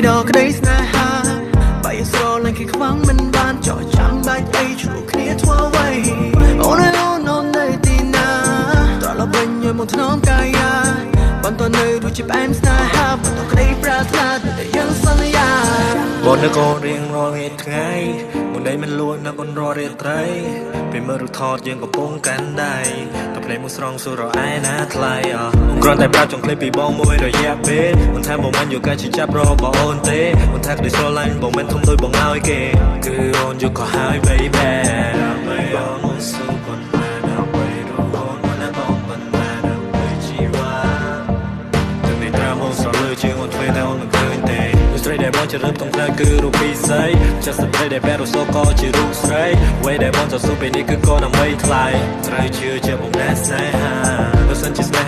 ដល់ក្តីស្នេហាបើយើងស្រឡាញ់គេខ្វាំងមិនបានចោះចាំបាច់អីជួបគ្នាធ្វើអ្វីអូនអូនអូននៅទីណាត្រឡប់វិញឲ្យមកថ្នមកាយាបន្តនៅដូចជាផ្អែមស្នេហាបន្តក្តីប្រាថ្នាដូចតែយើងសន្យា បងនៅកូនរៀងរាល់ថ្ងៃថ្ងៃមុននេះមិនលួចនៅកូនរាល់រាត្រីពេលមើលរូបថតយើងកំពុងកាន់ដៃតែភ្នែកមួយស្រង់សួររឯណាថ្លៃអគ្រាន់តែប្រាប់ចុងឃ្លីពីបងមួយរយៈពេលមិនថាបងមិនយកការជិះចាប់របស់អូនទេមិនថាក្តីស្រឡាញ់បងមិនធំដូចបងឲ្យគេគឺអូនយកក៏ហើយ baby ដើម្បីអូនមកស៊ូប៉ុន្តែដើម្បីរហូតមកណាបងប៉ុន្តែដើម្បីជីវ៉ា ទាំងនេះត្រាមកស្រលើជាងអូនធ្វើតែអូនមិនឃើញទេដូចស្រីដែលបងជ្រើសរើសក្នុងផ្លូវគឺរូបពិសីចាស់ស្ត្រីដែលបែររសូក៏ជារូបស្រីអ្វីដែលបងចង់សួរពេលនេះគឺក៏ដើម្បីថ្លៃត្រូវជឿជាបងណាស្នេហាបើសិនជាស្នេហា